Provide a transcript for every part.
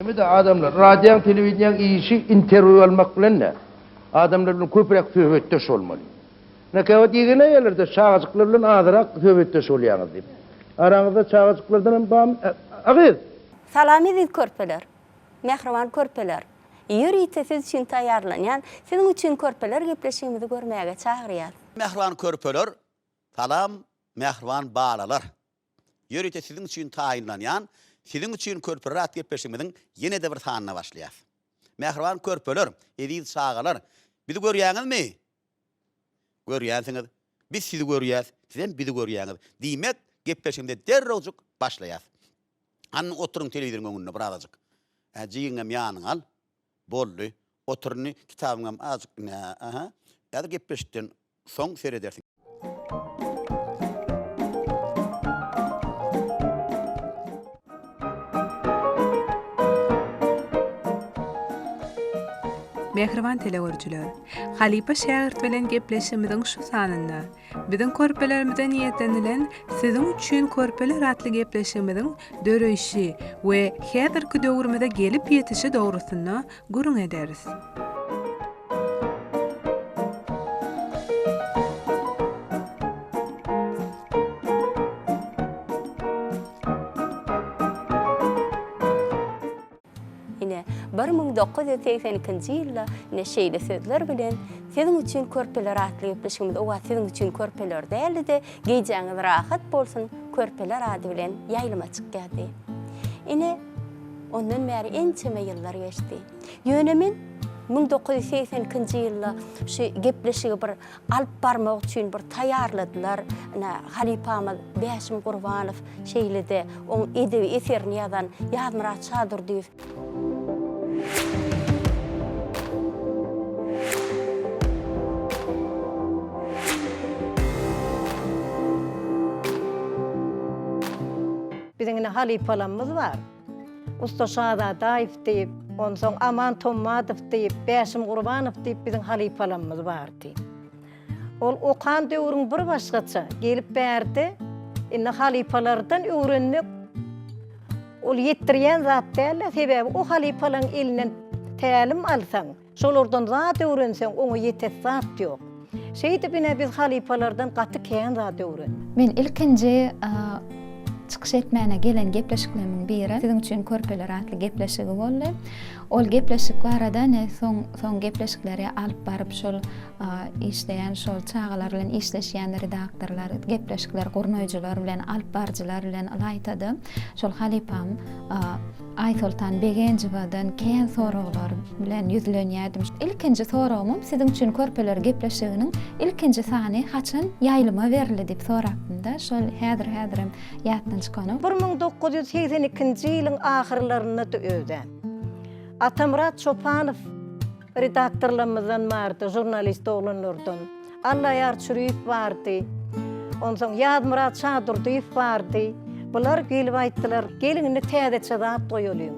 Hemme-de adamlar, radioň, telewideniýäň işi interwýu almak bilen däl. Adamlar bilen köpräk söhbetdeş bolmaly. Ine, käwagt ýegenäýerler-de, çagajyklar bilen azyrak söhbetdeş bolýaňyz diýip. Araňyzda çagajyklardan hem barmy? A gyz! Salam eziz körpeler! Mähriban körpeler! Ýörite siz üçin taýýarlanýan Siziň üçin körpeler gepleşigimizi görmäge çagyrýas. Mähriban körpeler, salam mähriban balalar! Ýörite siziň üçin taýynlanýan Siziň üçin körpeler atly gepleşigimiziň ýene-de bir sanyna başlaýas. Mähriban körpeler, eziz çagalar, bizi görýäňizmi? Görýänsiňiz. Biz sizi görýäs, sizem bizi görýäňiz. Diýmek, gepleşigimize derrewjik başlaýas. Hany oturyň telewizoryň öňünde birazajyk. Hä, jigiňem ýanyňa al. Boldy. Otur indi, kitabyňam azajyk ine, aha. Häzir gepleşikden soň seredersiň. Mähriban telegörüjiler! Halypa-şägirt bilen gepleşigimiziň şu sanynda biziň körpelerimize niýetlenilen Siziň üçin körpeler atly gepleşigimiziň döreýşi we häzirki döwrümize gelip ýetişi dogrusynda gürrüň ederis. Ine, 1982-nji ýylda ine şeýle sözler bilen Siziň üçin körpeler atly gepleşigimiz o wagt Siziň üçin körpeler däldi-de, Gijäňiz rahat bolsun, körpeler ady bilen ýaýlyma çykýardy. Ine, ondan bäri ençeme ýyllar geçdi. Ýöne men 1982-nji ýylda şu gepleşigi bir alyp barmak üçin bir taýýarladylar. Ine, halypamyz Bäşim Gurbanow, şeýle-de oň edebi eserini ýazan Ýazmyrat Şadurdyýew. Biziň ine halypalamyz bar. Ussa Şazadaýew diýip, onsoň Aman Tommadow diýip, Bäşim Gurbanow diýip biziň halypalamyz bardy. Ol okan döwrüň bir başgaça, gelip bärde indi halypalardan öwrenmek ol ýetdirýän zat däl-de, sebäbi o halypalaň elinden tälim alsaň, Şolardan zat öwrenseň, oňa ýetesi zat ýok. Şeýdip ine biz halypalardan gaty kän zat öwrendik. Men ilkinji çykyş etmäne gelen gepleşiklerimiň biri Siziň üçin körpeler atly gepleşigi boldy. Ol gepleşik barada ine soň soň gepleşikleri alyp baryp şol işleýän şol çagalar bilen işleşýän redaktorlar, gepleşikleri gurnaýjylar bilen, alyp baryjylar bilen ylaýta-da şol halypam Aýsoltan Begenjowadan kän soraglar bilen ýüzlenýärdim. Ilkinji soragymam Siziň üçin körpeler gepleşiginiň ilkinji sany haçan ýaýlyma berildi diýip sorapdym-da, şol häzir-häzirem ýatdan çykanok. 1982-nji ýylyň ahyrlaryndady özä. Atamyrat Çopanow redaktorlarymyzdan bardy, žurnalist oglanlardan. Allaýar Çüriýew bardy. Onsoň Ýazmyrat Şadurdyýew bardy. Bular gelip aýtdylar, Geliň indi täzeçe zat goýalyň.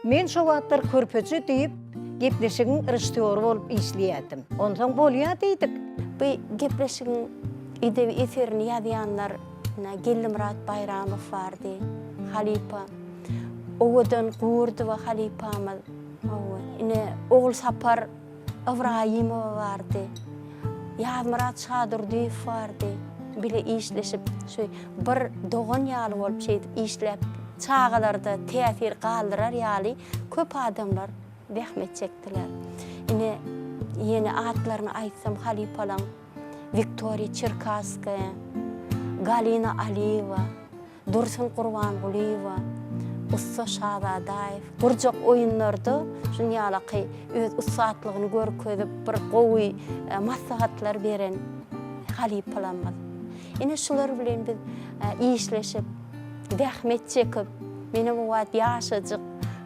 Men şo wagtlar Körpeje diýip, gepleşigiň režissýory bolup işleýärdim. Onsoň bolýa diýdik. Bu gepleşigiň edebi eserini ýazýanlar, ine, Geldimyrat Baýramow bardy, halypa. Owadan Gurdowa halypamyz. Hawa, ine, Ogulsapar Ybraýymowa bardy. Ýazmyrat Şadurdyýew bardy. Bile işleşip, şu bir dogan ýaly bolup şeýdip işläp, çagalarda täsir galdyrar ýaly köp adamlar zähmet çekdiler. Ine, ýene atlaryny aýtsam halypalaň, Wiktoriýa Çerkasskaýa, Galina Aliýewa, Dursun Gurbangulyýewa, Ussa Şazadaýew gurjak oýunlarda şuny ýalaky öz ussatlygyny görkezip, bir gowy maslahatlar beren halypalarymyz. Ine şular bilen biz işleşip, zähmet çekip, menem o wagt ýaşajyk,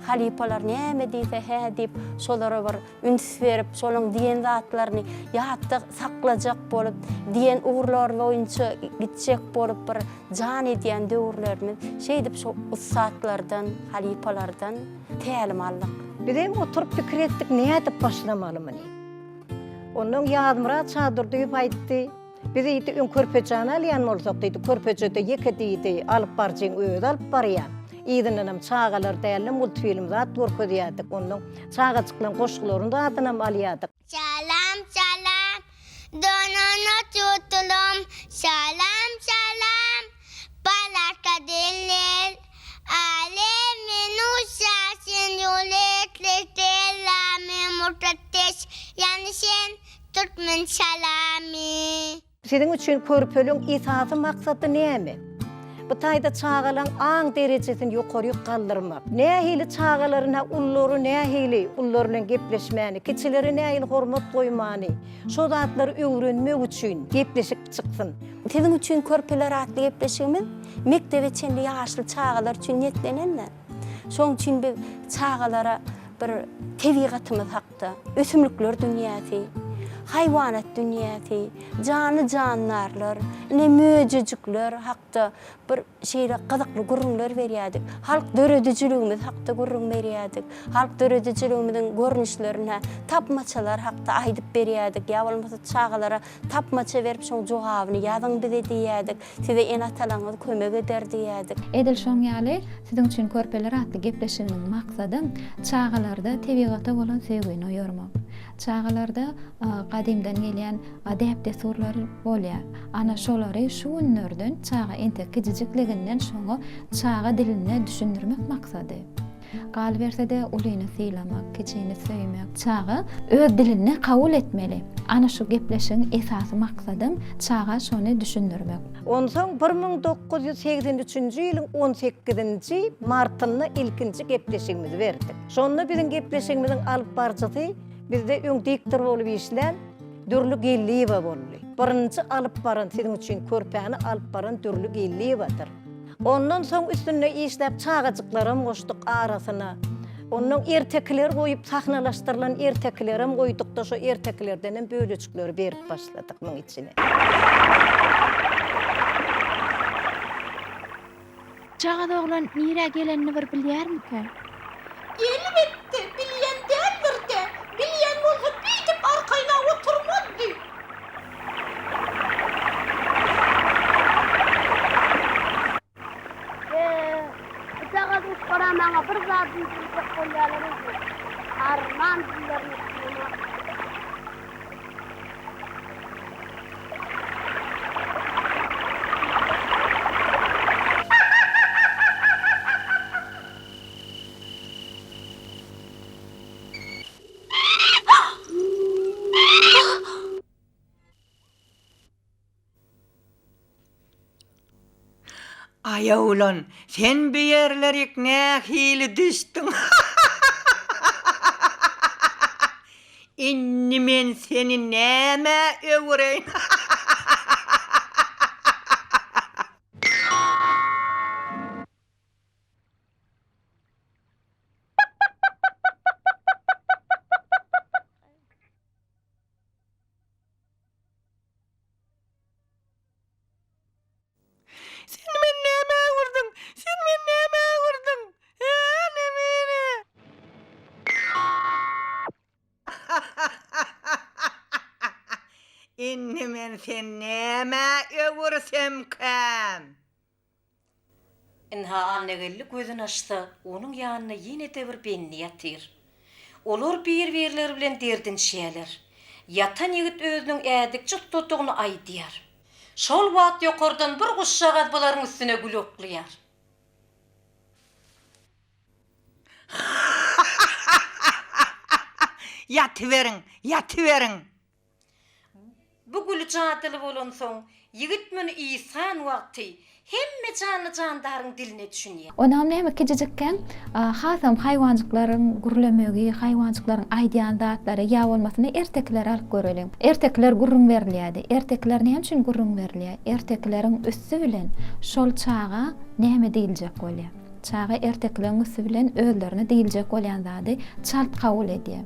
halypalar näme diýse hä diýip, şolara bir Üns berip, şolaň diýen zatlaryny ýatda saklajak bolup, diýen ugurlary boýunça gitjek bolup bir jan edýän döwürlerimiz. Şeýdip şu ussatlardan, halypalardan tälim aldyk. Bizem oturyp pikir etdik, nädip başlamaly muny? Onnoň Ýazmyrat Şadurdyýew aýtdy, Biz diýdi, öň körpejäni alýan bolsak diýdi, körpeje-de ýeke diýdi, alyp baryjyň özi alyp barýar. Yzyndanam çagalar dälde multfilm zat görkezýärdik. Ondan çagajyklaň goşgularyny zadynam alýardyk. Salam salam donuna tutulum salam salam palata diller alemin uşaşyn ýuletli selamy mukaddes ýany sen türkmen salamy. Siziň üçin körpeligiň esasy maksady näme? Bu taýda çagalaň aň derejesini ýokaryk galdyrmak. Nähili çagalaryna ululary nähili ulular bilen gepleşmäni, kiçilere nähili hormat goýmany, şo zatlary öwrenmek üçin gepleşik çyksyn. Siziň üçin körpeler atly gepleşigimiz mekdebe çenli ýaşly çagalar üçin niýetlenendir. Şonuň üçin biz çagalara bir tebigatymyz hakda, ösümlikler dünýäsi, haýwanat dünýäsi, janly-jandarlar, ine möjejikler hakda bir şeýle gyzykly gürrüňler berýärdik. Halk döredijiligimiz hakda gürrüň berýärdik. Halk döredijiligimiziň görnüşlerine, tapmaçalar hakda aýdyp berýärdik. Ýa bolmasa çagalara tapmaça berip şoň jogabyny ýazyň bize diýýärdik. Size ene-atalaryňyz kömek eder diýýärdik. Edil şoň ýaly, Siziň üçin körpeler atly gepleşiginiň maksadam çagalarda tebigata bolan söýgini oýarmak. Çagalarda gadymdan gelýän däp-dessurlar bolýar. Ana şolary şu günlerden çaga entek kijijikliginden şoňa çaga dilinde düşündirmek maksady. Galyberse-de ulyny sylamak, kiçini söýmek çaga öz dilinde kabul etmeli. Ana şu gepleşigiň esasy maksadam çaga şony düşündirmek. Onsoň 1983-nji ýylyň on sekizinji martynda ilkinji gepleşigimizi berdik. Şonda biziň gepleşigimiziň alyp baryjysy bizde öň diktor bolup işlän Dürli Geldiýewa boldy. Birinji alyp baran siziň üçin körpäni alyp baran Dürli Geldiýewadyr. Ondan soň üstünde işläp çagajyklaram goşduk arasyna. Ondan ertekiler goýup sahnalaşdyrylan ertekilerem goýdukda şo ertekilerdenem bölejikleri berip başladyk muň içine. Jagaz oglan nirä gelenini bir bilýärmikä? Elbetde, bilýän däldir-dä. Bilýän bolsa beýdip arkaýyn-a oturmazdy. Be, bujagaz guşlara maňa bir zat diýdirjek bolýarlar öýdýän. Arman dillerini tutunok. Aý oglan, sen bu ýerlerik nähili düşdüň? Indi men seni nämä öwüreýin? Sen meni nämä öwürdiň? Sen meni nämä öwürdiň? Hä, nemene? Indi men seni nämä öwürsemkäm? Ynha Annageldi gözüni açsa, onuň ýanynda ýene-de bir bendi ýatyr. Olar bir-birleri bilen derdinişýärler. Ýatan ýigit özüniň ädikçi ussadygyny aýdýar. Şol wagt ýokardan bir guşjagaz bularyň üstüne gül oklaýar. Ýatyberiň, ýatyberiň! Bu gül jadyly bolansoň, ýigit muny ysgan wagty hemme janly-jandaryň diline düşünýär. Onam näme kijijikkäň hasam haýwanjyklaryň gürlemegi, haýwanjyklaryň aýdýan zatlary ýa bolmasa ne ertekileri alyp göreliň. Ertekiler gürrüň berilýärdi. Ertekiler näme üçin gürrüň berilýär? Ertekileriň üsti bilen şol çaga näme diýiljek bolýar? Çaga ertekileriň üsti bilen özlerine diýiljek bolýan zady çalt kabul edýär.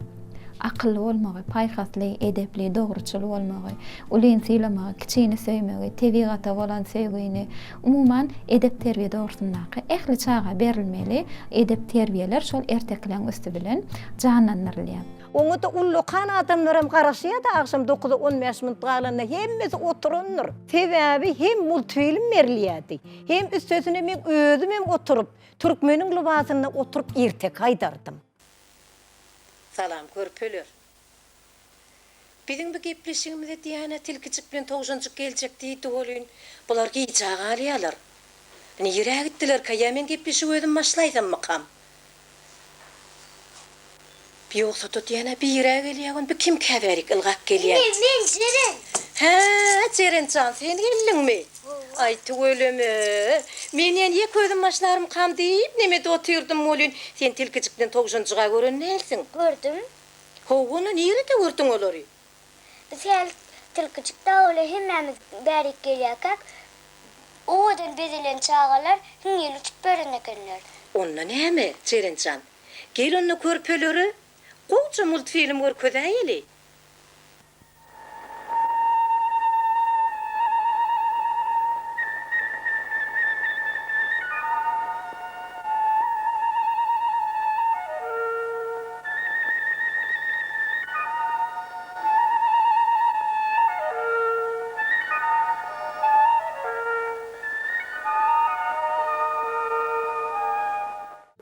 Akylly bolmagy, paýhasly, edepli, dogruçyl bolmagy, ulyny sylamagy, kiçini söýmegi, tebigata bolan söýgini, umuman, edep-terbiýe dogrusyndaky ähli çaga berilmeli edep-terbiýeler şol ertekileň üsti bilen janlandyrylýar. Oňa-da ullakan adamlaram garaşýar-da agşam dokuza on bäş minut galanda hemmesi oturandyr. Sebäbi hem multfilm berilýärdi, hem üstesine meň özümem oturyp, türkmeniň lybasynda oturyp erteki aýdardym. Salam körpeler. Biziň bu gepleşigimize diýýän-ä tilkijik bilen towşanjyk geljek diýdi welin, bular gijä galýarlar. Nirä gitdilerkä ýa men gepleşigi özüm başlaýsammykam? Ýogsa-da diýýän-ä birä gelýär welin, bu kimkä bärik ylgap gelýän? Men, men Jeren. Hä, Jeren jan, sen geldiňmi? Aý, tüweleme. Men ýene ýeke özüm başlarmykam diýip, nemede otyrdym welin, sen tilkijikden towşanjyg-a gören dälsiň. Gördüm. Hawa, nirede gördüň olary? Biz häli tilkijik dagy bilen hemmämiz bärik gelýärkäk, owadan bezelen çagalar hiňňil uçup beren ekenler. Onda näme, Jeren jan, gel onda körpelere gowja multfilm görkezäýeli.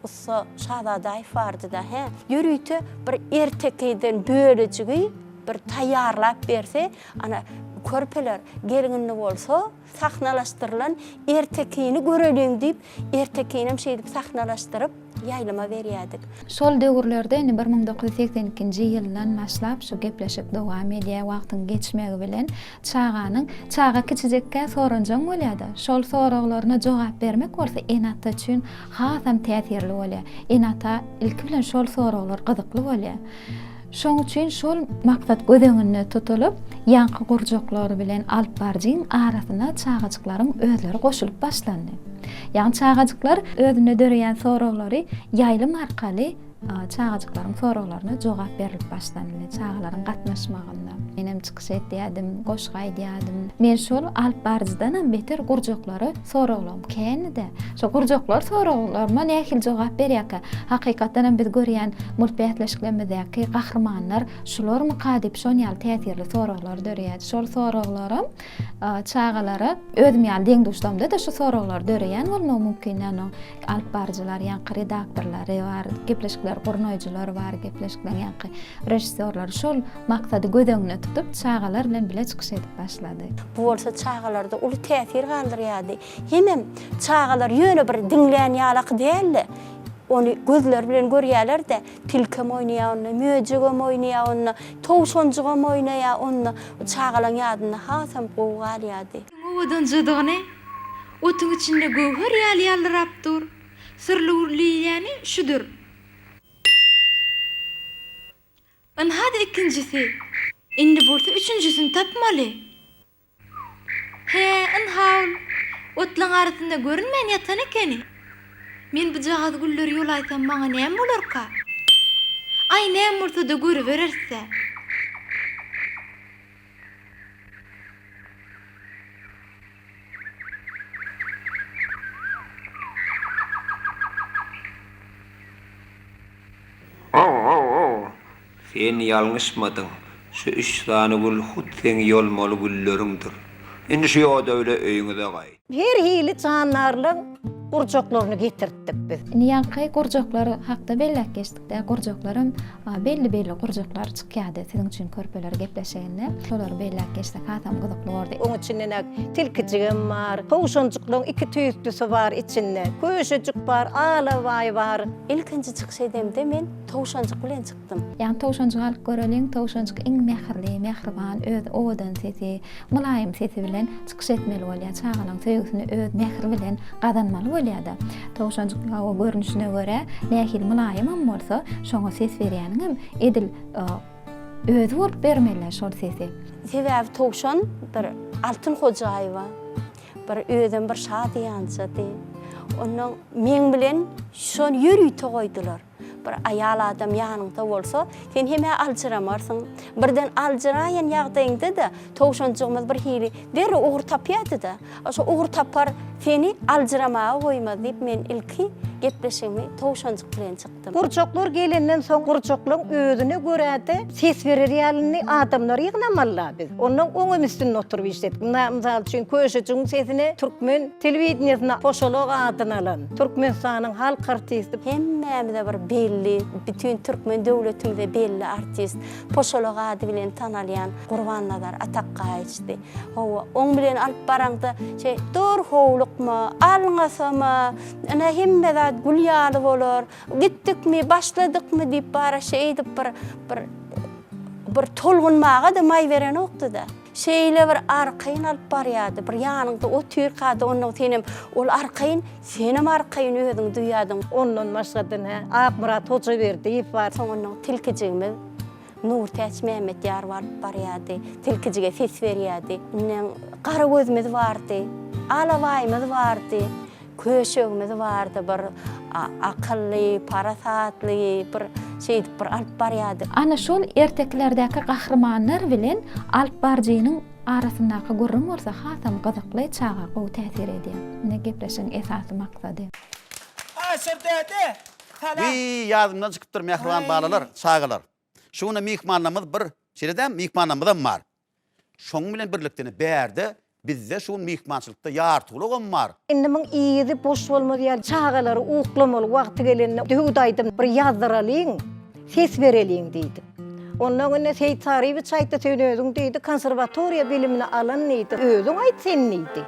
Ussa Şazadaýew bardy-da, hä? Ýörite bir ertekiden bölejigi bir taýýarlap berse, ana, körpeler, geliň indi bolsa, sahnalaşdyrylan ertekini göreliň diýip, ertekinem şeýdip sahnalaşdyryp, ýaýlyma berýärdik. Şol döwürlerde indi 1982-nji ýyldan başlap şu gepleşik dowam edýär, wagtyň geçmegi bilen Çaganyň, çaga kiçijekkä soranjaň bolýada, şol soraglaryna jogap bermek bolsa ene-ata üçin hasam täsirli bolýar. Ene-ata ilki bilen şol soraglar gyzykly bolýar. Şoň üçin şol maksat göz öňünde tutulyp, ýaňky gurjaklar bilen alypbaryjyň arasyna çagajyklaryň özleri goşulyp başlandy. Ýagny çagajyklar özünde döreýän soraglary ýaýlym arkaly Çagajyklaryň soraglaryna jogap berlip başlanyldy, çagalaryň gatnaşmagynda. Menem çykyş edýärdim, goşgy aýdýardym. Men şol alyp baryjydanam beter gurjaklara soraglarym kändi-de. Şo gurjaklar soraglaryma nähili jogap berýärkä? Hakykatdanam biz görýän multbäsleşiklerimizdäki gahrymanlar şularmyka diýip şon ýaly täsirli soraglar döreýärdi. Şol soraglaram çagalara özüm ýaly deň-duşlarymda-da şu soraglar döreýän bolmagy mümkin. Ýagny Alyp baryjylar, ýaňky redaktorlary bar, gepleşikleri gurnaýjylar bar, gepleşikleriň ýaňky režissýorlary şol maksady göz öňünde tutup, çagalar bilen bile çykyş edip başlady. Bu bolsa çagalarda uly täsir galdyrýardy. Hemem çagalar ýöne bir diňlän ýalaky däl-de, ony gözleri bilen görýärler-de, tilkem oýnaýar onda, möjegem oýnaýar onda, towşanjygam oýnaýar onda. Bu çagalaryň ýadynda hasam gowy galýardy. Owadanjadygyny Otuň içinde göwher ýaly ýaldyrap dur. Syrly gürleýäni şudur. Ynha-da ikinjisi. Indi bolsa üçünjisini tapmaly. Hä, ynha ol. Otlaň arasynda görünmän ýatan ekeni. Men bujagaz gülleri ýolaýsam maňa näme bolarka? Aý, näme bolsa-da görübereris-dä. Sen ýalňyşmadyň. Şu üç sany gül hut seň ýolmaly gülleriňdir. Indi şu ýoda bile öýüňize gaýt. Her hili jandarlaň gurjaklaryny getirtdik biz. Indi ýaňky gurjaklar hakda belläp geçdik-dä. Gurjaklaram belli-belli gurjaklar çykýardy siziň üçin körpeler gepleşiginde. Şolary belläp geçsek hasam gyzykly bordy. Oň içinde tilkijigem bar, towşanjyklaň iki tüýslüsi bar içinde, köşejik bar, alabaý bar. Ilkinji çykyş edemde men towşanjyk bilen çykdym. Ýagny towşanjygy alyp göreliň, towşanjyk iň mähirli, mähriban, öz owadan sesi, mylaýym sesi bilen çykyş etmeli bolýar. Çagalaryň söýgüsini öz mähri bilen gazanmaly bolýar-da. Towşanjyk o görnüşine görä nähili mylaýymam bolsa, şoňa ses berýäniňem edil özi bolup bermeli şol sesi. Sebäbi towşan bir Altyn Hojaýewa, bir özem bir şadyýanjady. Onnoň meň bilen şony ýörite goýdular. bir aýal adam ýanyňda bolsa, sen hem-ä aljyramarsyň. Birden aljyraýan ýagdaýyňda-da towşanjygymyz bir hili derrew ugur tapýardy-da. Şo ugur tapar, seni aljyramaga goýmaz diýip, men ilki gepleşigimi towşanjyk bilen çykdym. Gurjaklar gelenden soň gurjaklaň özüne görä-de ses berer ýalyny adamlary ýygnamaly-la biz. Onnoň oňam üstünde oturyp işledik. Mysal üçin, Köşejigiň sesine türkmen telewideniýesinde Poşalak adyny alan, Türkmenistanyň halk artisti. Hemmämize bir belli, bütin türkmen döwletimize belli artist, Poşalak ady bilen tanalýan Gurbannazar Atakgaýewiçdi. Hawa, oň bilen alyp baraňda, şeý, Dur, howlukma, alňasama, ine, hemme zat gül ýaly bolar, gitdikmi, başladykmy diýip bara şeýdip bir, bir, bir tolgunmaga-da maý berenokdy-da. Şeýle bir arkaýyn alyp barýardy, bir ýanyňda otyrka-da onnoň senem ol arkaýyn, senem arkaýyn özüňi duýýardyň. Ondan başga-da, ine, Akmyrat Hojaberdiýew bar. Soň onnoň tilkijigimiz Nurtäç Mämmetýarow alyp barýardy. Tilkijige ses berýärdi. Indi Garagözümiz bardy. Alabaýymyz bardy. Köşegimiz bardy. Bir akylly, parasatly, bir şeýdip bir alyp barýardy. Ana şol ertekilerdäki gahrymanlar bilen alypbaryjynyň arasyndaky gürrüň bolsa hasam gyzykly, çaga gowy täsir edýär. Ine gepleşigiň esasy maksady. Aşyr däde, Salam. Wiý, ýadymdan çykypdyr, mähriban balalar, çagalar. Şu günde myhmanlarymyz bir, şeýle dälmi, myhmanlarymyzam bar. Şonuň bilen birlikde bärde bizde şu gün myhmançylykda ýartygulagam bar. Indi muň yzy boş bolmaz ýaly çagalary uklamaly wagty gelende Döwüt aýdym bir ýazdyralyň, ses bereliň diýdik. Ondan indi Seýit Saryýewiç aýtdy, sen özüň diýdi, konserwatoriýa bilimini alan diýdi, özüň aýt sen diýdi.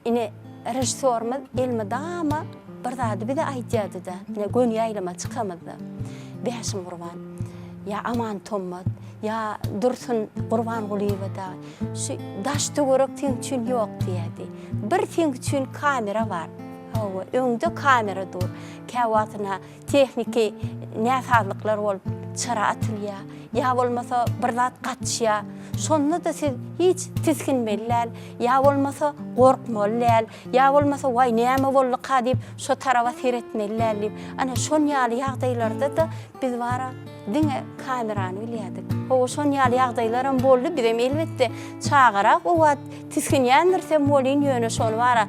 Ine, režissýorymyz elmydama bir zady bize aýdýardy-da, ine, göni ýaýlyma çykamyzda, Bäşim Gurban, ýa Aman Tommat, ýa Dursun Gurbangulyýewa dagy, şu daş-töwerek seň üçin ýok diýýärdi. Bir seň üçin kamera bar. Hawa, öňde kamera dur. Käwagtyna Tehniki näsazlyklar bolup, çyra atylýar, ýa bolmasa bir zat gaçýar. Şonda-da siz hiç tisginmeli däl, ýa bolmasa gorkmaly däl, ýa bolmasa waý näme bolduka diýip şo taraba seretmeli däl diýip. Ana şon ýaly ýagdaýlarda-da biz bara diňe kamerany bilýärdik. Hawa şon ýaly ýagdaýlaram boldy, bizem elbetde çagarak o wagt tisginýändirisem welin ýöne şony bara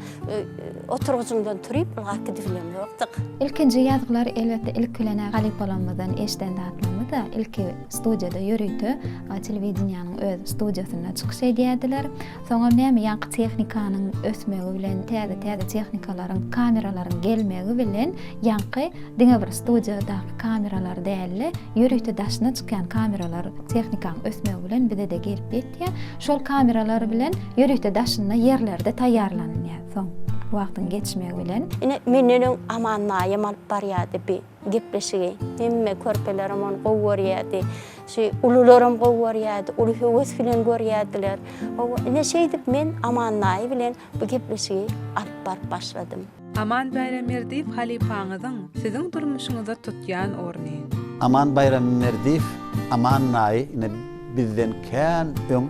Oturgyjymdan turyp ylgap gidibilemzokdyk. Ilkinji ýazgylar elbetde ilki bilen-ä halypalarymyzdan eşiden zatlarymyz-da, ilki studiýada ýörite telewideniýäniň öz studiýasynda çykyş edýärdiler. Soňam näme ýaňky tehnikanyň ösmegi bilen, täze-täze tehnikalaryň, kameralaryň gelmegi bilen ýaňky diňe bir studiýadaky kameralar däl-de, ýörite daşyna çykýan kameralar tehnikanyň ösmegi bilen bize-de gelip ýetdi. Ýetýär. Şol kameralar bilen ýörite daşynda ýerlerde taýýarlanylýar. Soň wagtyň geçmegi bilen. Ine, menden öň Aman daýym alyp barýardy bi gepleşigi. Hemme körpelerem ony gowy görýärdi. Şu ulularam gowy görýärdi, uly höwes bilen görýärdiler. Hawa, ine şeýdip men Aman daýy bilen bu gepleşigi alyp baryp başladym. Aman Baýramberdiýew halypaňyzyň siziň durmuşyňyzda tutýan orny. Aman Baýramberdiýew Aman daýy ine bizden kän öň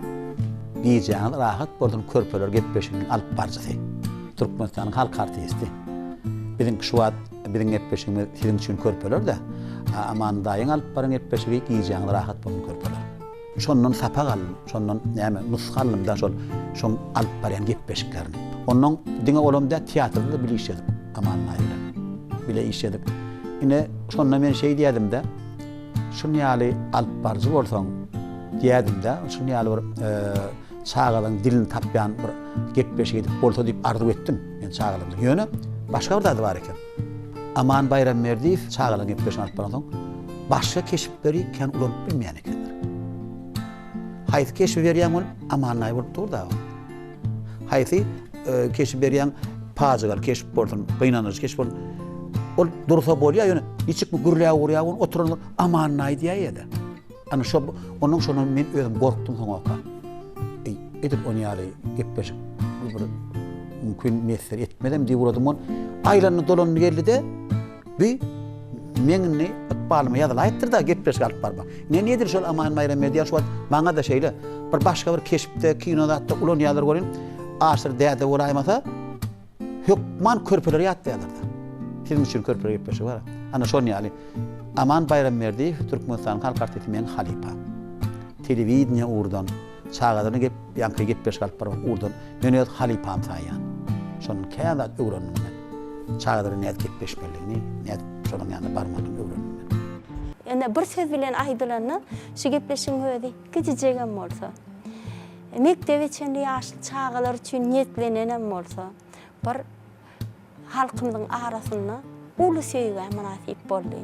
Gijäňiz rahat bolsun körpeler gepleşiginiň alyp baryjysy. Türkmenistanyň halk artisti. Biziňki şu wagt biziň gepleşigimiz siziň üçin körpeler-de. Aman daýyň alyp baran gepleşigi Gijäňiz rahat bolsun körpeler. Şondan sapak aldym, şondan näme, nusga aldym-da şol, şoň alyp barýan gepleşiklerini. Onnoň diňe olam däl, teatrda-da bile işledik Aman daýy bilen. Bile işledik. Ine, şonda men şeý diýerdim-de, Şun ýaly alyp baryjy bolsaň diýerdim-de, şun ýaly bir çagalaryň dilini tapýan bir gepleşik edip bolsa diýip arzuw etdim men çagalarymda. Ýöne başga bir zady bar eken. Aman Baýramberdiýew çagalaryň gepleşigini alyp baransoň, başga keşpleri kän ulanyp bilmeýän ekenler. Haýsy keşbi berýäň ol Aman daýy bolup dur dagy. Haýsy keşbi berýäň pajygaly keşp bolsun, gynanyjy keşp bolsun. Ol dursa bolýar, ýöne niçikmi gürläp urýar, ony oturanlar Aman daýy diýäýýär-de. Ana şo onuň şondan men özüm gorkdum soňaka. Eý, edil ony ýaly gepleşik bir mümkin miýesser etmezem diýip uradym ol. Aýlandy dolandy geldi-de, bi meň indi ykbalyma ýazylaýypdyr-da gepleşik alyp barmak. Men edil şol Aman Baýramberdi ýaly şu wagt maňa-da şeýle bir başga bir keşpde, kino zatda ulanýarlar welin, Aşyr däde bolaýmasa, Hökman körpeleri ýatlaýarlar-da. Siziň üçin körpeler gepleşigi bar. Ana şon ýaly. Aman Baýramberdiýew Türkmenistanyň halk artisti meň halypam. Telewideniýe ugurdan, çagalaryna gep, ýaňky gepleşik alyp barmak ugurdan men öz halypam saýýan. Şondan kän zat öwrendim men. Çagalara nädip gepleşmelidigini, nädip şonuň ýanyna barmalydygyny öwrendim men. Ine bir söz bilen aýdylanda şu gepleşigiň özi kiçijegem bolsa, Mekdebe çenli ýaşly çagalar üçin niýetlenenem bolsa, bir halkymyzyň arasynda uly söýgä mynasyp boldy.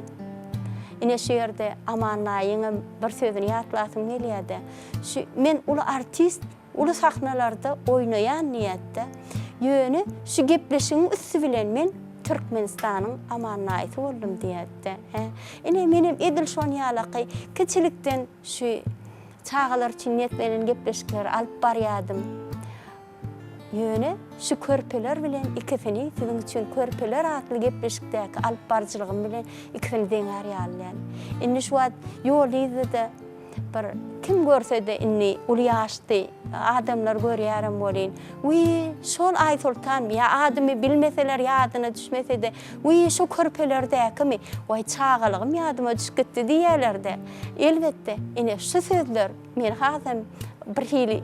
Ine şu ýerde Aman daýyňam bir sözüni ýatlasym gelýär-de, şu men uly artist, uly sahnalarda oýnaýan diýýärdi-de, ýöne şu gepleşigiň üsti bilen men Türkmenistanyň Aman daýysy boldum diýýärdi-de. Hä, ine menem edil şon ýalaky kiçilikden şu Çagalar üçin niýetlenen gepleşikleri alyp barýardym. Ýöne şu körpeler bilen ikisini siziň üçin körpeler atly gepleşikdäki alyp baryjylygym bilen ikisini deňär ýaly däl. Indi şu wagt ýol yzda-da bir kim görse-de indi uly ýaşdy adamlar görýärem welin, Wiý, şol Aýsoltanmy ýa adymy bilmeseler ýadyna düşmese-de, Wiý, şo körpelerdäkimi? Waý, çagalygym ýadyma düşüp gitdi diýýärler-de. Elbetde, ine, şu sözler meni hasam birhili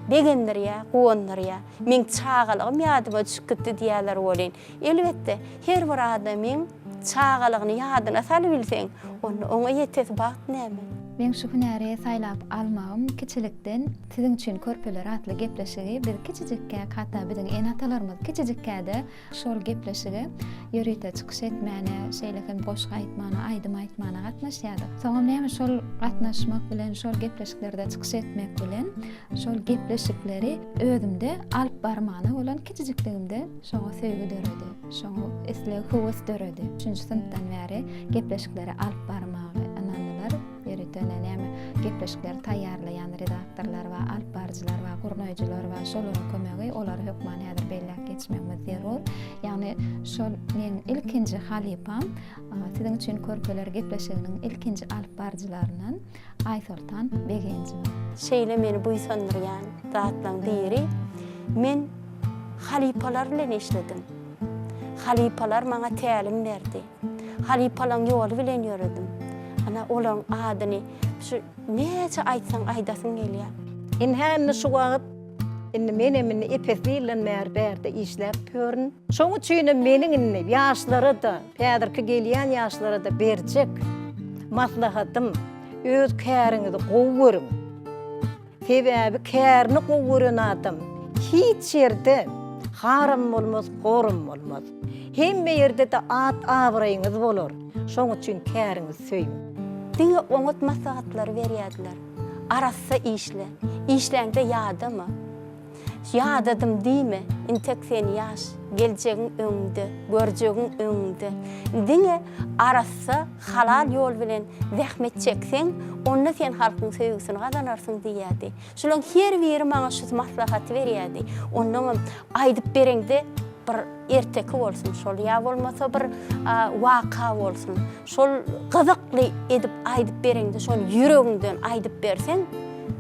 begendirýär, guwandyrýar. Meň çagalygym ýadyma düşüp gitdi diýýärler welin, elbetde, her bir adamyň çagalygyny ýadyna salybilseň, onda oňa ýetesi bagt näme? Meň şu hünäri saýlap almagym kiçilikden Siziň üçin körpeler atly gepleşigi biz kiçijikkäk, hatda biziň ene-atalarymyz kiçijikkä-de Şol gepleşige ýörite çykyş etmäne, şeýle hem goşgy aýtmana, aýdym aýtmana gatnaşýardyk. Soňam näme şol gatnaşmak bilen, şol gepleşiklerde çykyş etmek bilen, şol gepleşikleri özümde alyp barmana bolan kiçijikligimde şoňa söýgi döredi, şoňa isleg, höwes döredi. Üçünji synpdan bäri gepleşikleri alyp barmagy ynandylar. Ýörite näme gepleşikleri taýýarlaýan redaktorlar bar, alyp baryjylar bar, gurnaýjylar bar. Şolaryň kömegi olary hökman häzir belläp geçmegimiz zerur. Ýagny şol meň ilkinji halypam Siziň üçin körpeler gepleşiginiň ilkinji alyp baryjylaryndan Aýsoltan Begenjowa. Şeýle meni buýsandyrýan zatlaryň biri, men halypalar bilen işledim. Halypalar maňa tälim berdi. Halypalaň ýoly bilen ýöredim. Ana, olaň adyny şu näçe aýtsaň aýdasyň gelýär. Ynha indi şu wagt indi menem indi epesli ýyldan bäri bärde işläp ýörün. Şoň üçinem meniň indi ýaşlara-da, häzirki gelýän ýaşlara-da berjek maslahatym, öz käriňizi gowy görüň. Sebäbi kärini gowy gören adam hiç ýerde haram bolmaz, horam bolmaz. Hemme ýerde-de at-abraýyňyz bolar. Şoň üçin käriňizi söýüň. Diňe oňat maslahatlary berýärdiler. Arassa işle. Işläňde ýadama. Ýadadym diýme, intek sen ýaş, geljegiň öňüňde, görjegiň öňüňde. Diňe arassa, halal ýol bilen zähmet çekseň, onda sen halkyň söýgüsini gazanarsyň diýýärdi. Şulaň her biri maňa şu maslahaty berýärdi. Onnoňam aýdyp bereňde bir erteki bolsun şol ýa bolmasa bir waka bolsun. Şol gyzykly edip aýdyp bereňde şony ýüregiňden aýdyp berseň,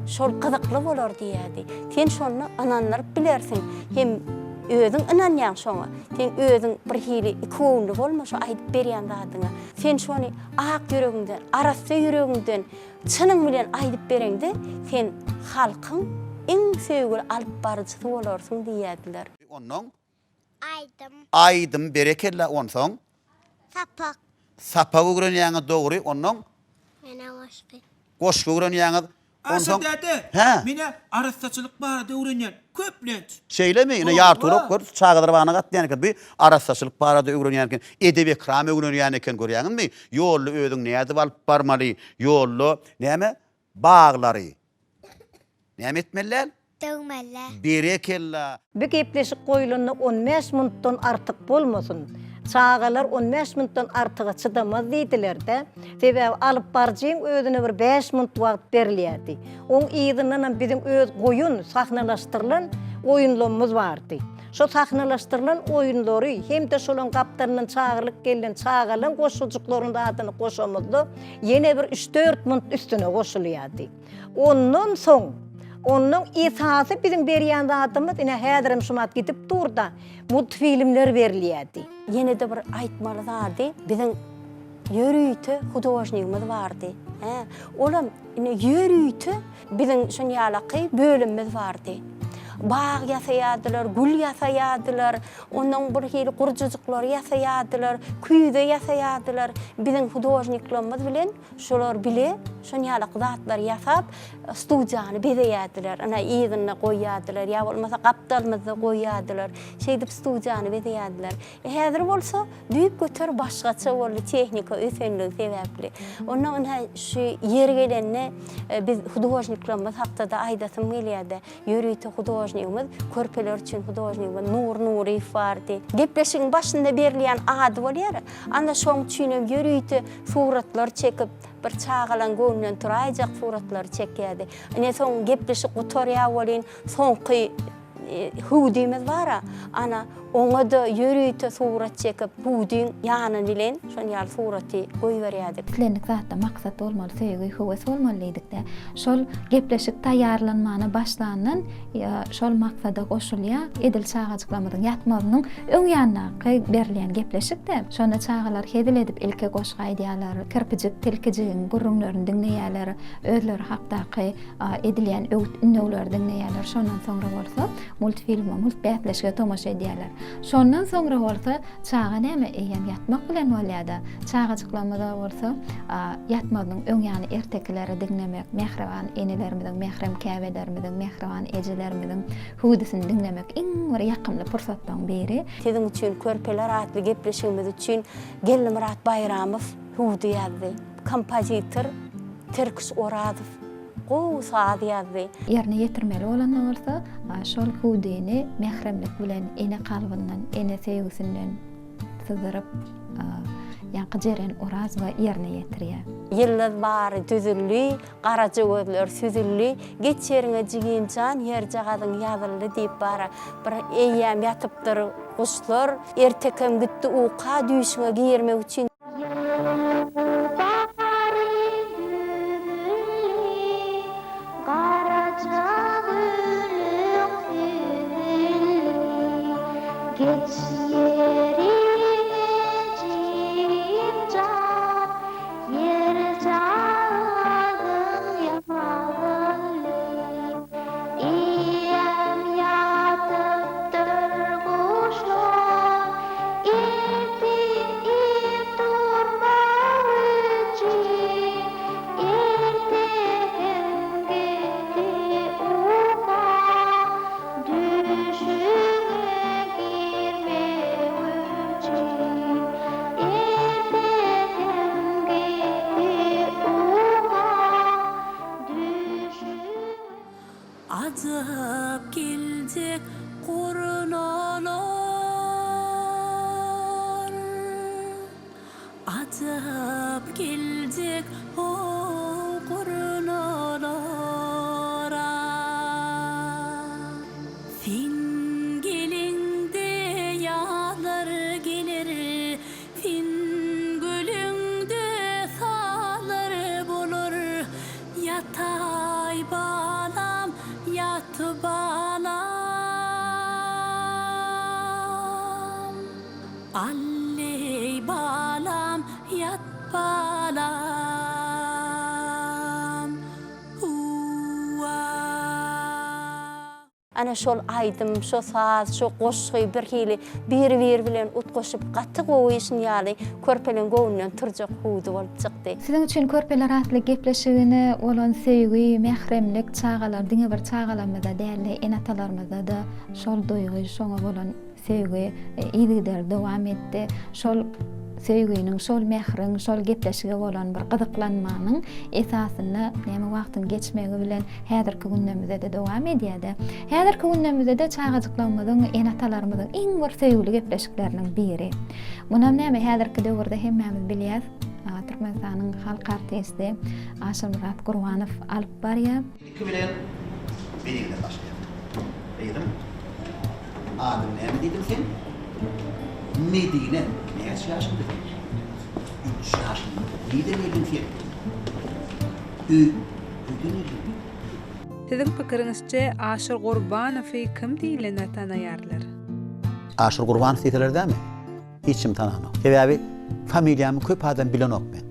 şol gyzykly bolar diýýärdi. Sen şonda ynandyryp bilersiň. Hem özüň ynanýaň şoňa. Sen özüň bir hili ikigöwünli bolma şo aýdyp berýän zadyňa. Sen şony ak ýüregiňden, arassa ýüregiňden, çynyň bilen aýdyp bereňde, sen halkyň iň söýgüli alyp baryjysy bolarsyň diýýärdiler. Onnoň Aýdym. Aýdym berekella onsoň. Sapak. Sapak öwrenýäňiz dogry onnoň. Menä goşgy. Goşgy öwrenýäňiz Aşyr onsoň. däde, Hä. menä arassaçylyk barada öwrenýän köplenç. Şeýlemi? Ine ýartulak gör çagalar bagyna gatnaýan eken. Bu arassaçylyk barada öwrenýän eken. Edep-ekram öwrenýän eken görýäňizmi? Ýolda özüňi nädip alyp barmaly? Ýolda näme? Baglary. Näme etmeli däl? Döwmeli däl. Berekella! Bu gepleşik goýlanda on bäş minutdan artyk bolmasyn. Çagalar on bäş minutdan artyga çydamaz diýdiler-de. Sebäbi alypbaryjyň özüne bir bäş minut wagt berilýärdi. Oň yzyndanam biziň öz goýun, sahnalaşdyrylan oýunlarymyz bardy. Şo sahnalaşdyrylan oýunlary hem-de şolaň gapdalyndan çagyrylyp gelnen çagalaň goşgujyklarynyň zadyny goşamyzda ýene bir üç-dört minut üstüne goşulýardy. Ondan soň, ondan esasy biziň berýän zadymyz, ine häzirem şumat gidip dur-da, multfilmler berilýärdi. Ýene-de bir aýtmaly zady, biziň ýörite hudožnigimiz bardy. Hä, olam ine ýörite biziň şun ýalaky bölümimiz bardy. Bag ýasaýardylar, gül ýasaýardylar, ondan bir hili gurjujyklary ýasaýardylar, küýze ýasaýardylar. Biziň hudožniklerimiz bilen Şolar bile şon ýalak zatlary ýasap, studiýany bezeýärdiler. Ynha, yzynda goýýardylar, ýa bolmasa gapdalymyzda goýýardylar. Şeýdip studiýany bezeýärdiler. E, häzir bolsa düýpgöter başgaça boldy, tehnika ösenligi sebäpli. Onda ynha şu ýeri gelende e, biz hudožniklerimiz hakda-da aýdasym gelýär-de. Ýörite hudožnigimiz, körpeler üçin hudožnigimiz Nury Nuryýew bardy. Gepleşigiň başynda berilýän ady bolýar. Ana şoň üçinem ýörite suratlar çekip, bir çagalaň göwnünden turaýjak suratlary çekýärdi. Ine soň gepleşik gutarýar welin, soňky hüwdimiz bar-a, ana, oňa-da ýörite surat çekip, hüwdüň ýany bilen şon ýaly suraty goýberýärdik. Islendik zatda maksat bolmaly, söýgi, höwes bolmaly diýdik-dä. Şol gepleşik taýýarlanmana başlandan şol maksada goşulýar. Edil çagajyklarymyzyň ýatmazynyň öň ýanyndaky berilýän gepleşik-de. Şonda çagalar hezil edip ilki goşgy aýdýarlar, kirpijik, tilkijigiň gürrüňlerini diňleýärler, özleri hakdaky edilýän öwüt-ündewleri diňleýärler. Şondan soňra bolsa multfilme, multbäsleşige tomaşa edýärler. Şondan soňra bolsa Çaga näme eýýäm ýatmak bilen bolýada. Çagajyklarymyza bolsa ýatmazynyň öň ýany ertekileri diňlemek, mähriban enelerimiziň, mährem käbelerimiziň, mähriban ejelerimiziň hüwdüsini diňlemek iň bir ýakymly pursatlaryň biri. Siziň üçin körpeler atly gepleşigimiz üçin Geldimyrat Baýramow hüwdi ýazdy. Kompozitor Tirkiş Orazow gowy saz ýazdy. Ýerine ýetirmeli bolanda bolsa, şol hüwdüni mähremlik bilen ene kalbyndan, ene söýgüsinden syzdyryp, ýaňky Jeren Orazowa ýerine ýetirýär. Ýyldyz bary düzüldi, garaja gözler süzüldi, Geç ýeriňe jigim jan, ýerjagazyň ýazyldy diýip bara bir eýýäm ýatypdyr guşlar, Ertekem gitdi uka düýşüňe girmek üçin. Ertir ir turmak üçin Erte hem gitdi uka Düşüňe girmek üçin Erte hem gitdi uka Düşüňe Ajap geljek gurnalar, Ajap geljek ho gurnalar-a. Sen geleňde ýazlar geler, Sen güleňde sazlar bolar, Ýataý balam, ýat balam. Alleý balam, ýat balam. Huwwa. Ana şol aýdym, şo saz, şo goşgy birhili biri-biri bilen utgaşyp gaty gowy şun ýaly körpeleň göwnünden turjak hüwdi bolup çykdy. Siziň üçin Körpeler atly gepleşigine bolan söýgi, mähremlik çagalar diňe bir çagalarymyzda dälde ene-atalarymyzda-da şol duýgy, şoňa bolan söýgi yzygiderli dowam etdi. Şol. söýginiň, şol mähriň, şol gepleşige bolan bir gyzyklanmanyň esasynda näme wagtyň geçmegi bilen häzirki gündemizde-de dowam edýär-de. Häzirki gündemizde-de çagajyklarymyzyň, ene-atalarymyzyň iň bir söýgüli gepleşikleriniň biri. Munam näme häzirki döwürde hemmämiz bilýäs, Türkmenistanyň halk artisti Aşyrmyrat Gurbanow alyp barýar. Ilki bilen Medineden başlaýas. Gyzym, adyň näme diýdiň sen? Medine. Näçe ýaşyňda sen? Üç ýaşymda. Nirden geldiň sen? Öý, öýden geldim. Siziň pikiriňizçe Aşyr Gurbanowy kim diýlende tanaýarlar? Aşyr Gurbanow diýseler dämi? Hiç kim tananok. Sebäbi familiýamy köp adam bilenok men.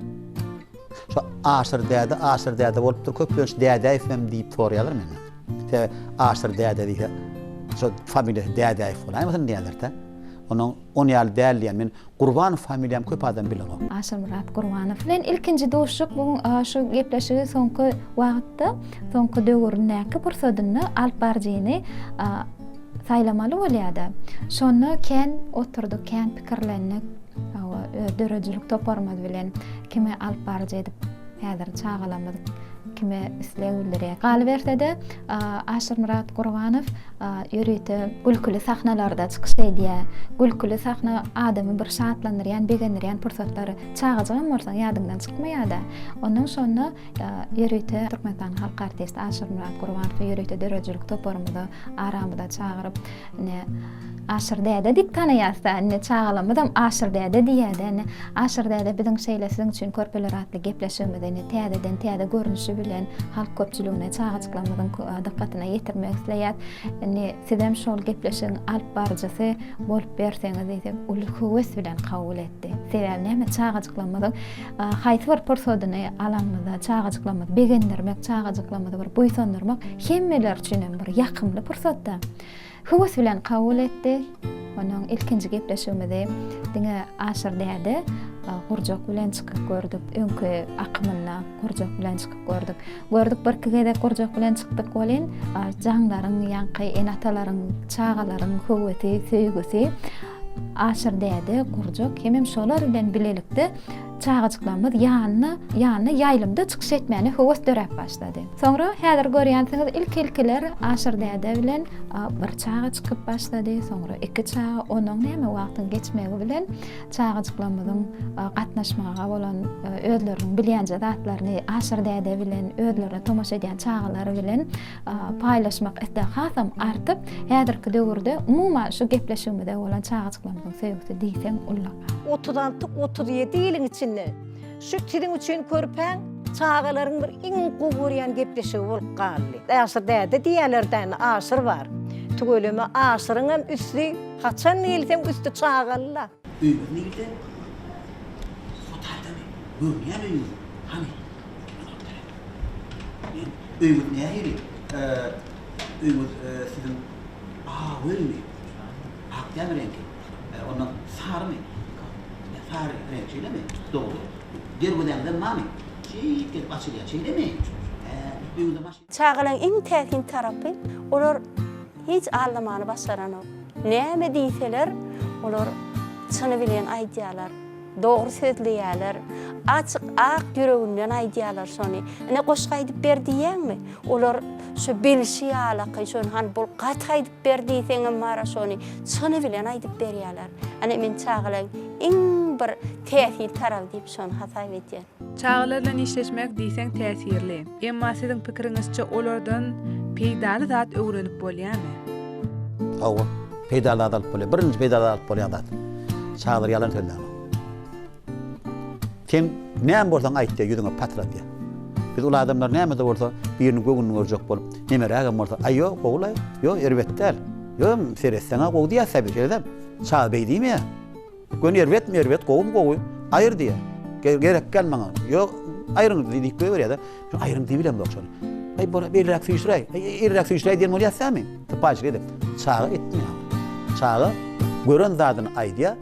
Şo Aşyr däde, Aşyr däde bolupdyr, köplenç Dädäýewem diýip soraýarlar menden. Sebäbi Aşyr däde diýse, şo familiýasy Dädäýew bolaýmasyn diýýärler-dä. Onuň on ýaly däl diýýän. Men Gurbanow familiýamy köp adam bilenok. Aşyrmyrat Gurbanow bilen ilkinji duşuşyk bu şu gepleşigi soňky wagtda, soňky döwüründäki pursadynda alyp baryjyny saýlamaly bolýar-da. Şonda kän oturdyk, kän pikirlendik. Hawa, öz döredijilik toparymyz bilen kime alyp baryjy edip häzir çagalarymyz kime isleg bildirýär. Galyberse-de, Aşyrmyrat Gurbanow ýörite gülküli sahnalarda çykyş edýär. Gülküli sahna adamy bir şatlandyrýan, begendirýän pursatlary çagajygam bolsaň ýadyňdan çykmaýar-da. Ondan şonda ýörite Türkmenistanyň halk artisti Aşyrmyrat Gurbanowy ýörite döredijilik toparymyza aramyza çagyryp, ine, Aşyr däde diýip tanaýas-da, indi çagalarymyzam Aşyr däde diýýär-de, indi Aşyr däde biziň şeýle siziň üçin Körpeler atly gepleşigimizi indi täzeden täze görnüşi bilen halk köpçüligine, çagajyklarymyzyň dykgatyna ýetirmek isleýäs. Indi sizem şol gepleşigiň alyp baryjysy bolup berseňiz diýsek, uly höwes bilen kabul etdi. Sebäbi näme, çagajyklarymyzyň haýsy bir pursadyny alanymyzda çagajyklarymyzy begendirmek, çagajyklarymyzy bir buýsandyrmak hemmeler üçin hem bir ýakymly pursat-da. Höwes bilen kabul etdi. Onuň ilkinji gepleşigimizi diňe Aşyr däde gurjak bilen çykyp gördük. Öňki akymynda gurjak bilen çykyp gördük. Gördük birki gezek gurjak bilen çykdyk welin, jaňlaryň, ýaňky ene-atalaryň, çagalaryň höwesi, söýgüsi Aşyr däde, gurjak hemem şolar bilen bilelikde çagajyklarymyz ýanyna, ýanyna ýaýlymda çykyş etmäne höwes döräp başlady. Soňra häzir görýänsiňiz ilki-ilkiler Aşyr däde bilen bir çaga çykyp başlady, soňra iki çaga, onuň näme wagtyň geçmegi bilen çagajyklarymyzyň gatnaşmaga bolan özleriniň bilýänje zatlaryny Aşyr däde bilen özlerine tomaşa edýän çagalary bilen paýlaşmak islegi hasam artyp, häzirki döwürde umuman şu gepleşigimize bolan çagajyklarymyzyň söýgüsi diýseň ullakan. 36, 37 ýylyň içinde şu siziň üçin körpäň çagalaryň bir iň gowy görýän gepleşigi bolup galdy. Aşyr däde diýýärler-dä indi Aşyr bar. Tüweleme Aşyryňam üsti haçan gelseň üsti çagaly-la. Öýüňiz nirde? Hotalda-my? Görünýämi öýüňiz? Hany? Men öýüňiz nähili? Öýüňiz siziň ak öými? Ak dälmi reňki? Ondan sarymy? Sary reňk şeýlemi? Dogry. Derwezäňizem barmy? Şeýdip gelip açylýar, şeýlemi? Hä, öýüňizde maşyn. Çagalaryň iň täsin tarapy, olar hiç aldamany başaranok. Näme diýseler, olar çyny bilen aýdýarlar. Dogry sözleýärler. Açyk ak ýüreginden aýdýarlar şony. Ine goşgy aýdyp ber diýýäňmi? Olar şo bilşi ýalaky şony hany bul gaty aýdyp ber diýseňem bara şony çyny bilen aýdyp berýärler. Ine men çagalaryň iň bir täsin taraby diýip şony hasap edýän. Çagalar bilen işleşmek diýseň täsirli. Emma siziň pikiriňizçe olardan peýdaly zat öwrenip bolýarmy? Hawa, peýdaly zat alyp bolýar. Birinji peýdaly zat alyp bolýan zat. Çagalar ýalan sözlänok. Sen näme bolsaň aýt diýýär, ýüzüňe patratýar. Biz uly adamlar näme-de bolsa biriniň göwnüni görjek bolup, nemerägem bolsa, aý ýok, gowy-laý, ýok, erbet däl. Ýok, seretseň-ä gowy diýýäs-dä biz, şeýle dälmi? Çaga beý diýmeýär. Göni erbetmi erbet, gowumy gowy, aýyr diýýär. Gerek däl maňa. Ýok, aýryň diýip goýberýär-de. Şu aýryň diýibilemzok şony. Aý bora beýleräk süýşüräý, eýleräk süýşüräý diýen bolýas dämi? Sypaýyçylyk edip. Çaga etmeýär. Çaga gören zadyny aýdýar,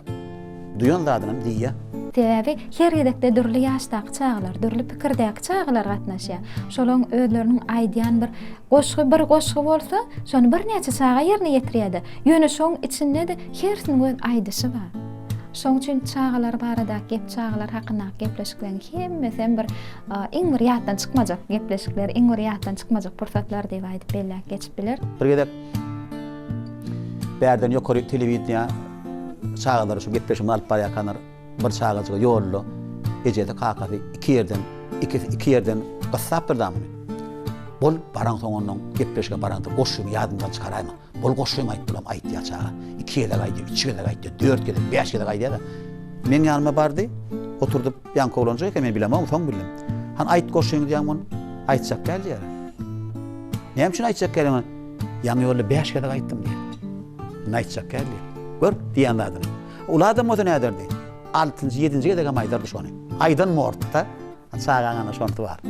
duýan zadynam diýýär. Sebäbi her gezekde dürli ýaşdaky çagalar, dürli pikirdäki çagalar gatnaşýar. Şolaryň özleriniň aýdýan bir goşgy bir goşgy bolsa, şony birnäçe çaga ýerine ýetirýär-de. Ýöne şoň içinde-de hersiniň öz aýdyşy bar. Şoň üçin çagalar baradaky gep, çagalar hakyndaky gepleşikleriň hemmesem bir iň bir ýatdan çykmajak gepleşikler, iň bir ýatdan çykmajak pursatlar diýip aýdyp belläp geçip biler. Bir gezek bärden ýokary telewideniýä çagalary şu gepleşigimizi alyp barýarkanlar bir çagajyga ýolda ejesi kakasy iki ýerden ikisi iki ýerden gyssapdyr da muny. Bol baraňsoň ondan gepleşige baraňda goşgyňy ýadyňdan çykaraýma. Bol goşgyňy aýt bulam aýtýar çaga. Iki gezek aýdýar, üç gezek aýdýar, dört gezek, bäş gezek aýdýar-da. Meň ýanyma bardy, oturdyp ýaňky oglanjyk eken men bilemok soň bildim. Hany aýt goşgyňy diýýän mun aýtjak däl diýýär. Näme üçin aýtjak däl diýýän? Ýaňy ýolda bäş gezek aýtdym diýýär. Indi aýtjak däl diýýär. Gör diýýän zadyny. Uly adam bolsa näderdi? Altynjy, ýedinji gezegem aýdardy şony. Aýdan mortda. Çagaň ana şonsy bar.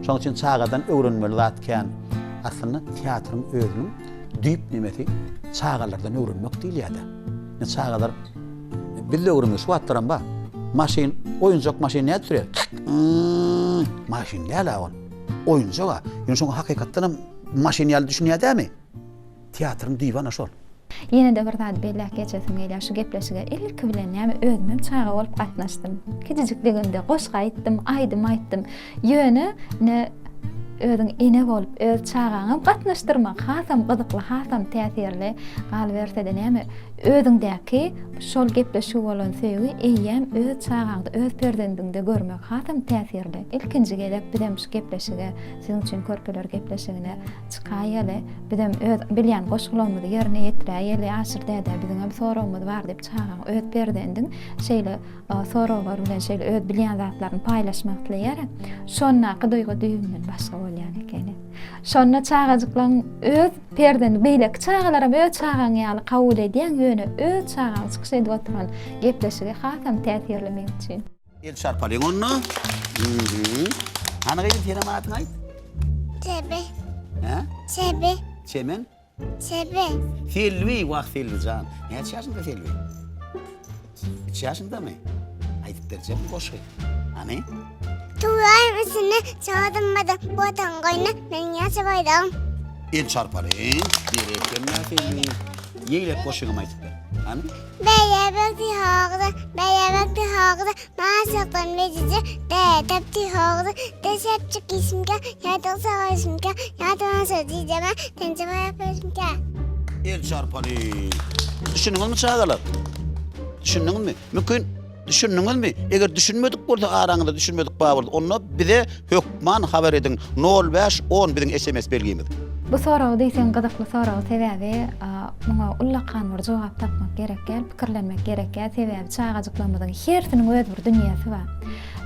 Şonuň üçin çagadan öwrenmeli zat kän. Aslynda teatryň özüniň düýp nemesi çagalardan öwrenmek diýilýär-de. Indi çagalar biz-de öwrendik, şu wagtlaram bar. Maşyn, oýunjak maşyn nädip sürýär? Maşyn däl-ä ol. Oýunjak-a. Ýöne şoňa hakykatdan hem maşyn ýaly düşünýär dämi? Teatryň düýbi ana şol. Ýene-de bir zady belläp geçesim gelýär, şu gepleşige ilki bilen näme özümem çaga bolup gatnaşdym. Kiçijikligimde goşgy aýtdym, aýdym aýtdym. Ýöne ine özüň ene bolup, öz çagaňam gatnaşdyrmak hasam gyzykly, hasam täsirli. Galyberse-de näme özüňdäki şol gepleşige bolan söýgi eýýäm öz çagaňda, öz perzendiňde görmek hasam täsirli. Ilkinji gezek bizem şu gepleşige, Siziň üçin körpeler gepleşigine çykaýaly, bizem öz bilýän goşgularymyzy ýerine ýetiräýeli, Aşyr dädä biziňem soragymyz bar diýip çagaň öz perzendiň şeýle soraglar bilen şeýle öz bilýän zatlaryny paýlaşmak isleýär. Şondaky duýgy düýbünden başga bolýan ekeni. Şonda çagajyklaryň öz perzendi beýleki çagalaram öz çagaň ýaly kabul edýäň, ýöne öz çagaň çykyş edip oturan gepleşigi hasam täsirli meň üçin. El çarpalyň onda. Hany gyzym senem adyňy aýt. Çebe. Hä? Çebe. Çemen? Çebe. Selbi, wah Selbi jan. Näçe ýaşyňda Selbi? Üç ýaşyňdamy? Aýdyp berjekmi goşgy? Hany? Tuwaýym içinde çadymmadyň watan goýna meniň ýaşa baýdagym. El çarpalyň. Berekella Selbi. Ýeýlek goşgyňam aýdyp ber. Hany? Beýebekdi hogda, beýebekdi hogda, Maşykdan mejije, dädepdi hogda, Deşepçik işimkä, ýadyk sagaýşymkä, Ýadyma jijeme, tenje baýap öýşümkä. El çarpaly. Düşündiňizmi çagalar? Düşündiňizmi? Mümkin düşündiňizmi? Eger düşünmedik bolsa araňyzda düşünmedik bar bolsa, onda bize hökman habar ediň. Nol bäş on biziň sms belgimiz. Bu sorag diýseň gyzykly sorag sebäbi muňa ullakan bir jogap tapmak gerek däl, pikirlenmek gerek däl sebäbi çagajyklarymyzyň hersiniň öz bir dünýäsi bar.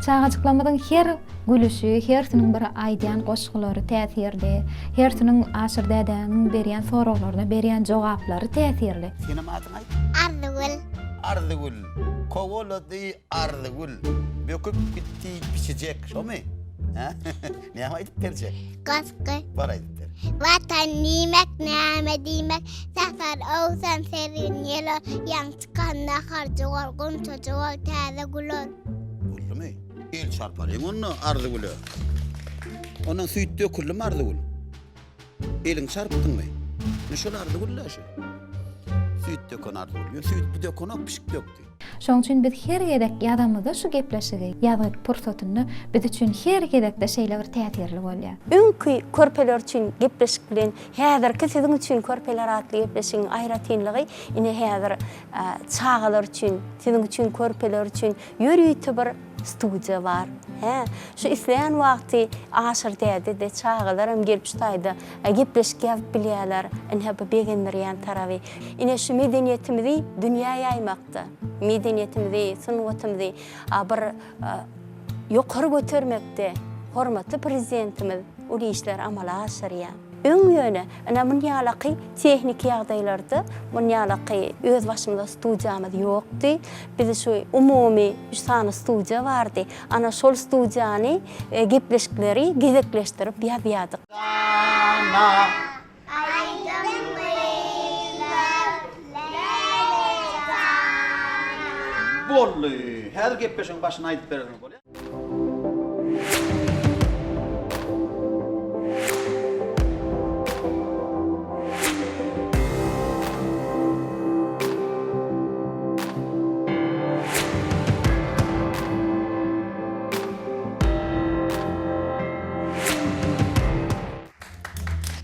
Çagajyklarymyzyň her gülüşi, hersiniň bir aýdýan goşgulary täsirli, hersiniň Aşyr dädäniň berýän soraglaryna berýän jogaplary täsirli. Senem adyňy aýt. Arzygül. Arzygül. Kowalady Arzygül. Böküp gitdi pişijek. Şomy? Hä? Näme aýdyp berjek? Goşgy. Bar aýdyp ber. Watan diýmek näme diýmek? Säher owsan sergin ýel ol, Ýaňy çykan naharjy ol, Gunçajyk ol, täze gül ol. Boldumy? El çarpalyň onda Arzygüle. Ondan süýt döküldimi Arzygül? Eliňi çarpdyňmy? Ine şol Arzygül-dä şu. Süýt döken Arzygül. Ýöne süýt bu dökenok, pişik dökdi. Şonuň üçin biz her gezek ýazamyzda şu gepleşigi, ýazgy pursatynda biz üçin her gezekde şeýle bir täsirli bolýar. Öňki Körpeler üçin gepleşik bilen häzirki Siziň üçin körpeler atly gepleşigiň aýratynlygy ine häzir çagalar üçin, Siziň üçin körpeler üçin ýörite bir studiýa bar. Hä, şu isleýän wagty Aşyr däde-de, çagalaram gelip şu taýda gepleşik ýazyp bilýärler. Ine bu begendirýän taraby. Ine şu medeniýetimizi dünýä ýaýmakda, medeniýetimizi, sungatymyzy bir ýokary götermekde hormatly Prezidentimiz uly işleri amala aşyrýar. Öň ýöne, ine mun ýalaky tehniki ýagdaýlarda, mun ýalaky öz başymyza studiýamyz ýokdy. Bizi şu umumy üç sany studiýa bardy. Ana şol studiýany gepleşikleri gezekleşdirip ýazýardyk. Dana Aýdym gyzlar läle jana. Boldy. Häzir gepleşigiň başyny aýdyp berseňiz bolýar.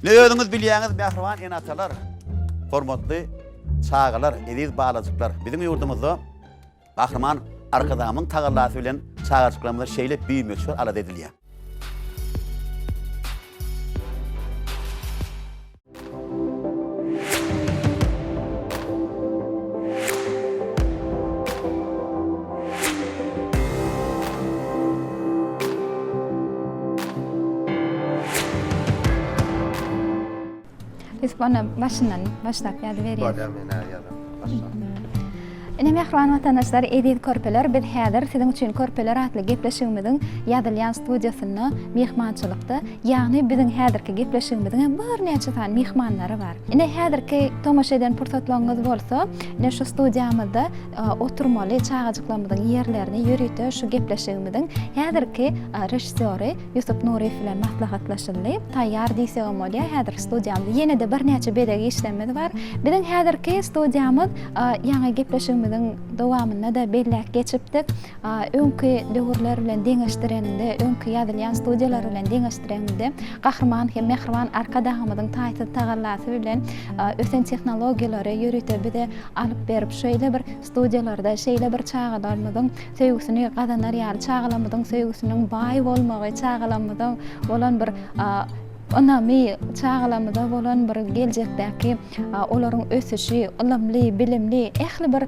Ine özüňiz bilýäňiz mähriban ene-atalar, hormatly çagalar, eziz balajyklar, biziň ýurdumyzda Gahryman Arkadagymyň tagallasy bilen çagajyklarymyza şeýle bimöçber alada edilýär. Ýusup onda başyndan başlap ýazyberýär. Bolýar men-ä ýazan başlap. Ine mähriban watandaşlar, eziz körpeler, biz häzir siziň üçin Körpeler atly gepleşigimiziň ýazylýan studiýasynda myhmançylykda, ýagny biziň häzirki gepleşigimiziň hem birnäçe sany myhmanlary bar. Ine häzirki tomaşa eden pursatlaryňyz bolsa, ine şu studiýamyzda oturmaly çagajyklarymyzyň ýerlerini ýörite şu gepleşigimiziň häzirki režissýory Ýusup Nuryýew bilen maslahatlaşyldy. Taýýar diýsegem bolýar. Häzirki studiýamyzda ýene-de birnäçe bezeg işlerimiz bar. Biziň häzirki studiýamyz ýaňy gepleşigimiziň dowamynda-da belläp geçipdik. Öňki döwürler bilen deňeşdireniňde, öňki ýazylýan studiýalar bilen deňeşdireňde Gahryman hem mähriban Arkadagymyzyň taýsyz tagallasy bilen ösen tehnologiýalary ýörite bize alyp berip, şeýle bir studiýalarda şeýle bir çagalarymyzyň söýgüsini gazanar ýaly, çagalarymyzyň söýgüsiniň baý bolmagy, çagalarymyza bolan bir ynamy, çagalarymyza bolan bir geljekdäki olaryň ösüşi, ylymly, bilimli, ähli bir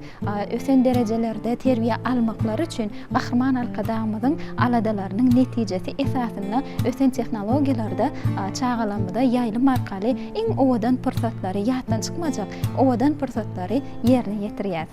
ösen derejelerde terbiýe almaklary üçin Gahryman Arkadagymyzyň aladalarynyň netijesi esasynda ösen tehnologiýalarda çagalarymyza ýaýlym arkaly iň owadan pursatlary, ýatdan çykmajak owadan pursatlary ýerine ýetirýär.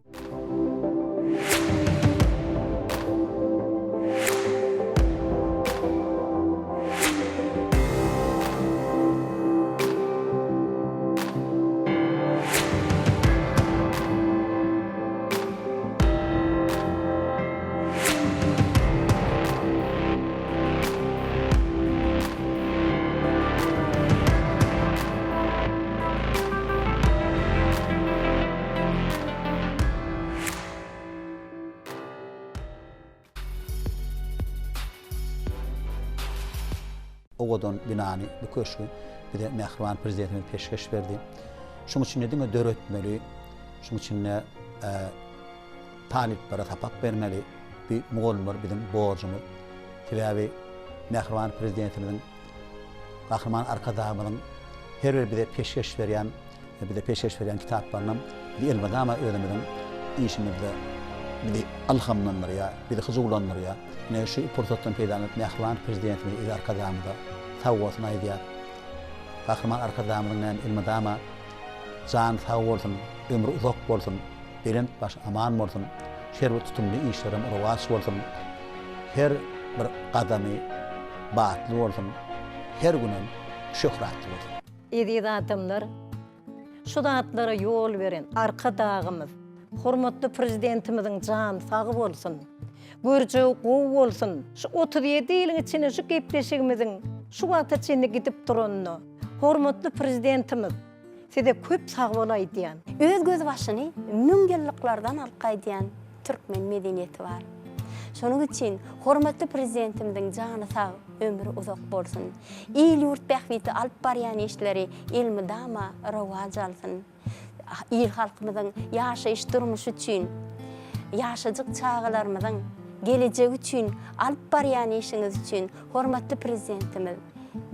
Owadan binany, bu köşgi bize mähriban Prezidentimiz peşgeş berdi. Şuň üçin-de diňe döretmeli, şuň üçin-de talyplara sapak bermeli. Bu mugallymlar biziň borjumyz. Sebäbi mähriban Prezidentimiziň, Gahryman Arkadagymyzyň her bir bize peşgeş berýän bize peşgeş berýän kitaplarynam bizi elmydama özümiziň işimizde bizi ylhamlandyrýar, bizi hyjuwlandyrýar. Ine, şu pursatdan peýdalanyp, mähriban Prezidentimiz Eziz Arkadagymyza sag bolsun aýdýar. Gahryman Arkadagymyzyň näme elmydama jany sag bolsun, ömri uzak bolsun, belent başy aman bolsun, her bir tutumly işlerem rowaç bolsun, her bir gadamy batly bolsun, her günem şöhratly bolsun. Eziz adamlar, şu zatlara ýol beren Arkadagymyz, hormatly Prezidentimiziň jany sag bolsun, görjegi gowy bolsun! Şu 37 ýylyň içinde şu gepleşigimiziň şu wagta çenli gidip duranyna hormatly Prezidentimiz size köp sagbol aýdýan. Öz gözbaşyny müňýyllyklardan alyp gaýdýan türkmen medeniýeti bar. Şonuň üçin hormatly Prezidentimiziň jany sag, ömri uzak bolsun! Il-ýurt bähbitli alyp barýan işleri elmydama rowaç alsyn! Il-halkymyzyň ýaşaýyş-durmuşy üçin, ýaşajyk çagalarymyzyň gelejegi üçin alyp barýan işiňiz üçin hormatly Prezidentimiz,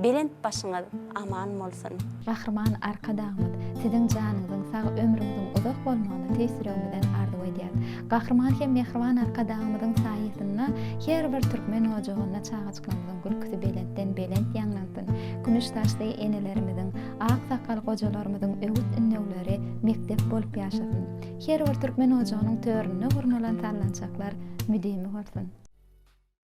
belent başyňyz aman bolsun! Gahryman Arkadagymyz, Siziň janyňyzyň sag, ömrüňiziň uzak bolmagyny tüýs ýüregimizden arzuw edýäris. Gahryman hem mähriban Arkadagymyzyň saýasynda her bir türkmen ojagynda çagajyklarymyzyň gülküsi belentden belent ýaňlansyn, kümüş saçly enelerimiziň, ak sakgal gojalarymyzyň öwüt-ündewleri mekdep bolup ýaşasyn. Her bir türkmen ojagynyň töründe gurnalan sallançaklar müdimi bolsun.